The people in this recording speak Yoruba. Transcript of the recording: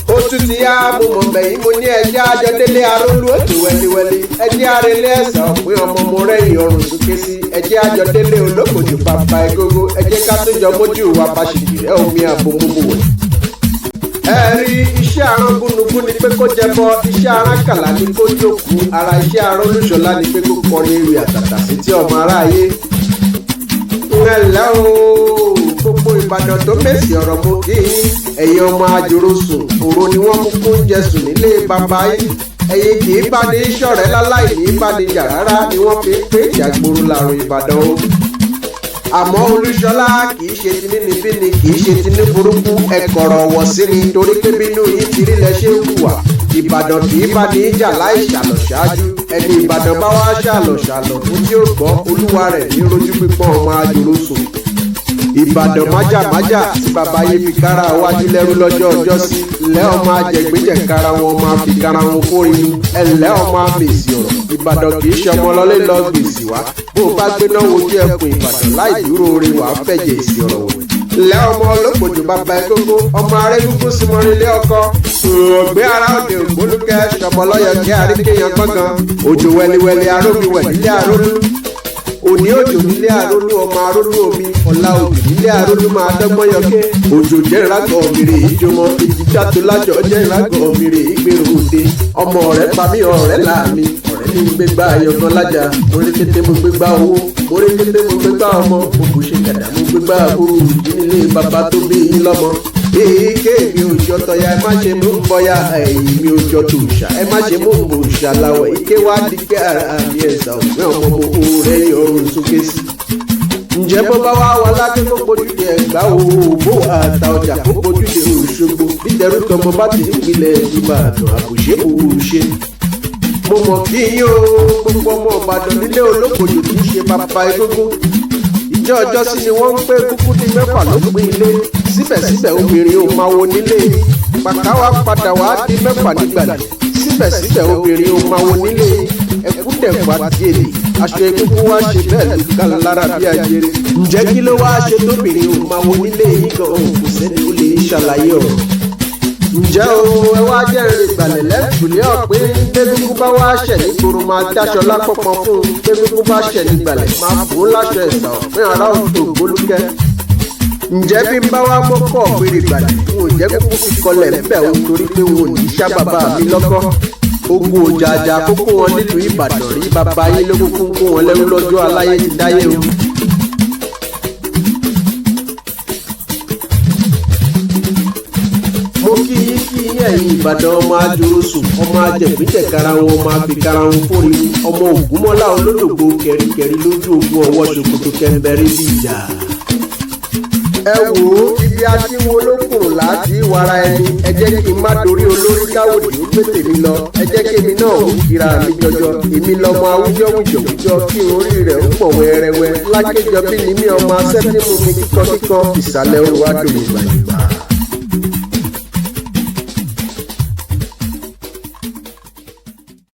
Ó tún ti yá, mo mọ̀ bẹ̀yìn, mo ní ẹjẹ́ àjọ délé arólú òtún wẹ́líwẹ́lí, ẹjẹ́ arẹlé ẹ̀sà òpin ọmọ mo rẹ́yìn ọrùn sókè sí, ẹjẹ́ àjọ délé olókòjò bàbá egogo, ẹjẹ́ ká tó jọ mójú wa pàṣípì rẹ omi àbomúbùwẹ̀. Ẹ rí iṣẹ́ arán gúnugún ni pé kó jẹbọ, iṣẹ́ arán kàlà ni kó jókòó, ara iṣẹ́ arán olúṣọlá ni pé kó kọrin ewì àtàtà sí tí ọmọ aráyé. Ńlẹ́ o, gbogbo Ìbàdàn tó mèsì ọ̀rọ̀ mo kí yín. Ẹ̀yin ọmọ àjòrò sùn òro ni wọ́n kúkú ń jẹ sùn nílé bàbá yín. Ẹ̀yin kì í bá ní ṣọ̀rẹ́ láláì ní bá ní jà rárá ni wọ́n fi ń pè ìjàgboro làrùn Ìbàdàn o. Àmọ́ Olúṣọlá kì í ṣe tinínibíni, kì í ṣe tiní burúkú, ẹ̀kọ̀rọ̀ ọ̀wọ̀ sí ni, torí pé bínú yín ti rí lẹ ṣe ń hùwà. Ìbàdàn kì í bá ní jà láì ṣàlọ̀ ṣáájú. Ẹni Ìbàdàn bá wá ṣàlọ̀ ṣàlọ̀ fún tí ó gbọ́, olúwa rẹ̀ ní rojú pípọ́n ọmọ àjòrò sùn. Ìbàdàn májàmájà tí bàbá yìí fi kára wájú lẹ́rú lọ́jọ́ ọjọ́ sí, ńlẹ́ ọmọ ajẹgbẹ́jẹ̀ kára wọn máa fi kára wọn kórìí, ẹ̀lẹ́ ọmọ àmèsì ọ̀rọ̀. Ìbàdàn kì í ṣe ọmọ lọ́lé lọ gbèsè wá, bó o bá gbéná wojú ẹkùn Ìbàdàn láì dúró orin wàá fẹ̀jẹ̀ èsì ọ̀rọ̀ wẹ̀. Ńlẹ́ ọmọ olókòjò bàbá ẹgbógbó ọmọ arẹ́gúngún símọ́rinlé ọkọ ògbé ara òde ògbólúkẹ́ ṣọmọlọ́yọ̀kẹ́ àríkéyàn gbọ̀ngàn òjò wẹliwẹli arómiwẹ̀ nílé arólú, òní òjò nílé arólú ọmọ arólú omi, ọ̀la òjò nílé arólú máa dọ́gbọ́n yọké, òjò jẹ́ ìrágọ̀ òmìnir ìjọmọ ìjìjà tó lájọ jẹ́ ìrágọ̀ òmìnir ìgbèrò òde, ọmọ ọ̀rẹ́ pa mí ọ̀rẹ́ là mí, ọ̀rẹ́ ní gbégbá ayọ̀kan lájà, mo rí kété mo gbégbá owó, mo rí kété mo gbégbá ọmọ, mo kò ṣe kàdà mo gbégbá àbúrò ìdí nílé bàbá tó bí yín lọ́mọ. Èké mi ò jọ tọ̀yà, ẹ má ṣe mú ń bọ́yà, ẹ̀yìn mi ò jọ tòṣà, ẹ má ṣe mú ń bòṣà láwọ̀, ike wá di pé ara mi ẹ̀sà òpin ọmọ mo kó rẹ̀ yọrùn sókè sí. Ǹjẹ́ bó bá wá wà lákè kó gbójúde Ẹ̀gbá o, bó àtà ọjà kó gbójúde Òṣogbo, bídẹ̀rù tọmọ bá ti ń gbilẹ̀ Ìbàdàn àbùṣe òṣè. Mo mọ̀ kí yín o, gbogbo ọmọ Ìbàdàn nílé olókòjò kì í ṣe bàbá egúngún. Ìjọ ọjọ́ sí ni wọ́n ń pé kúkú ní mẹ́fà ló pín ilé, síbẹ̀síbẹ̀ obìnrin ò máa wo nílé. Pàkáwá padà wá di mẹ́fà nígbàlẹ̀, síbẹ̀síbẹ̀ obìnrin ò máa wo nílé. Ẹkúndẹ̀kọ̀ àti èlé aṣọ egúngún wá ṣe bẹ́ẹ̀ ló ká lára bí ajere. Ǹjẹ́ kí ló wá ṣe tóbìnrin ò máa wo nílé yín gan-an? Kò sẹ́ni ó lè ṣàlàyé ọ̀rọ̀. Ǹjẹ́ o, ẹ wá jẹ́rìí ìgbàlẹ̀ lẹ́kùnlé ọ̀pẹ́, gbégúngún bá wá ṣẹ̀ nígboro máa dáṣọ lápọ̀pọ̀ fún un, gbégúngún bá ṣẹ̀ nígbàlẹ̀ máa bò ó láṣọ ẹ̀sà ọ̀pẹ́ ará òtò ògbólúkẹ́. Ǹjẹ́ bí n bá wá mọ́kọ̀ ọ̀pẹ̀rẹ̀ ìgbàlẹ̀, n ò jẹ́ kúkú fi kọlẹ̀ ńbẹ̀ o, torí pé n ò ní ṣá bàbá mi lọ́kọ́. Ogun òjàjà kókó wọn nílùú Ìbàdàn rí, bàbá yín ló kúkú ń kó wọn lẹ́rú lọ́jọ́ aláyé ti dáyé o. Mo kí yín kí yín ẹ̀yin Ìbàdàn, ọmọ ajorosùn, ọmọ ajẹ̀gbíjẹ̀ kára wọn, ọmọ àfikara wọn fórí, ọmọ Ògúnmọ́lá olódògbò kẹríkẹrí lójú ogun ọwọ́ ṣòkòtò kẹmbẹrí bí ìjà. Ẹ wò ó, ibi a ti wo lókùn láti wàrà ẹni, ẹ jẹ́ kí n má dorí olórí káwòdì ó gbé tèmi lọ, ẹ jẹ́ kí èmi náà ó kíra mi jọjọ, èmi lọmọ awújọ́ wùjọ̀wùjọ kí orí rẹ̀ ó pọ̀ wẹ́rẹ́wẹ́, lákéjọ bí ni mí ọmọ asẹ́tímù mi kíkọ kíkọ ìsàlẹ̀ olùwádùn ìgbàlè.